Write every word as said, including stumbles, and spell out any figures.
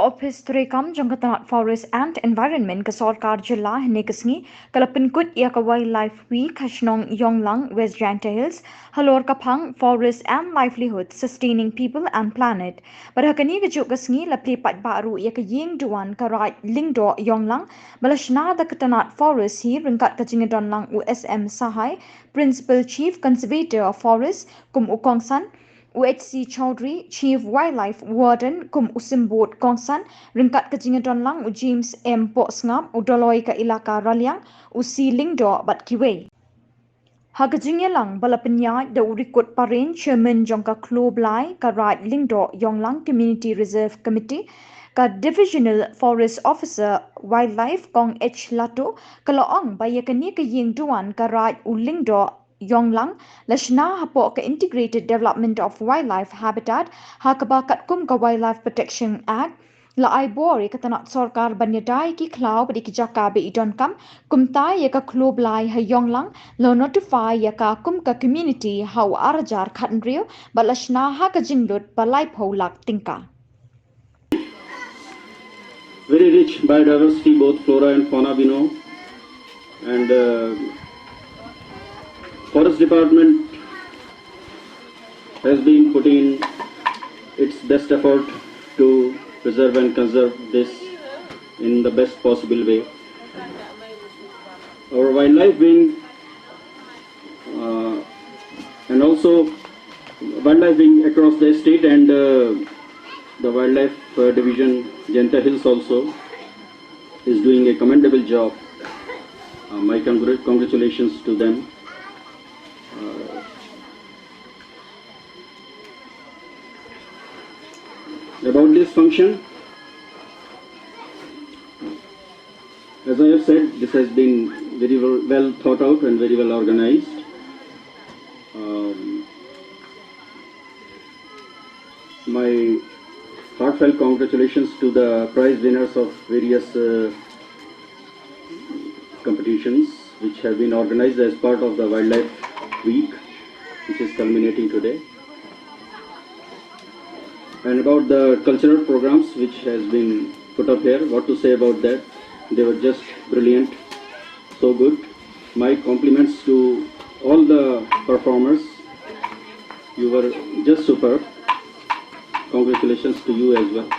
Ophis treikam jong ka tnat Forest and Environment ka sorkar jylla hynne ka sngi ka la pynkut ïa ka Wildlife Week ha shnong Yonglang, West Jaintia Hills, halor ka phang Forest and Livelihood, Sustaining People and Planet. Bad ha kane ka juh ka sngi la plie paidbah ruh ïa ka ïing duwan ka Raid Lyngdoh Yonglang ba la shna da ka tnat Forest hi ryngkat ka jingdon lang u S M Sahai, Principal Chief Conservator of Forest kum u kongsan, u H C Chaudhary, Chief Wildlife Warden kum u symbud kongsan, ryngkat ka jingdon lang u James M Pohsngap, u Doloi ka Elaka Raliang, u C Lyngdoh bad kiwei. Ha ka jingïalang ba la pynïaid da u Rikut Parin, Chairman jong ka Khloo Blai ka Raid Lyngdoh Yonglang Community Reserve Committee, ka Divisional Forest Officer Wildlife Kong H Lato ka la ong ba ïa kane ka ïing duwan ka Raid u Lyngdoh Yonglang la shna hapoh ka Integrated Development of Wildlife Habitat, ha kaba katkum ka Wildlife Protection Act la ai bor ïa ka tnat sorkar ban ïada ïa ki khlaw bad ïa ki jaka ba i donkam. Kumta ïa ka Khloo Blai ha Yonglang la notify ïa ka kum ka community ha u ar hajar khathynriew bad la shna ha ka jinglut ba laiphew lak tyngka. Very rich biodiversity, both flora and fauna, we know. And uh, Forest Department has been putting in its best effort to preserve and conserve this in the best possible way. Our wildlife wing uh, and also wildlife wing across the state and uh, the wildlife uh, division, Jaintia Hills also is doing a commendable job. Uh, my congr- congratulations to them. Uh, about this function, as I have said, this has been very well, well thought out and very well organized. Um, my heartfelt congratulations to the prize winners of various uh, competitions which have been organized as part of the Wildlife Week, which is culminating today. And about the cultural programs which has been put up here, what to say about that? They were just brilliant, so good. My compliments to all the performers. You were just superb. Congratulations to you as well.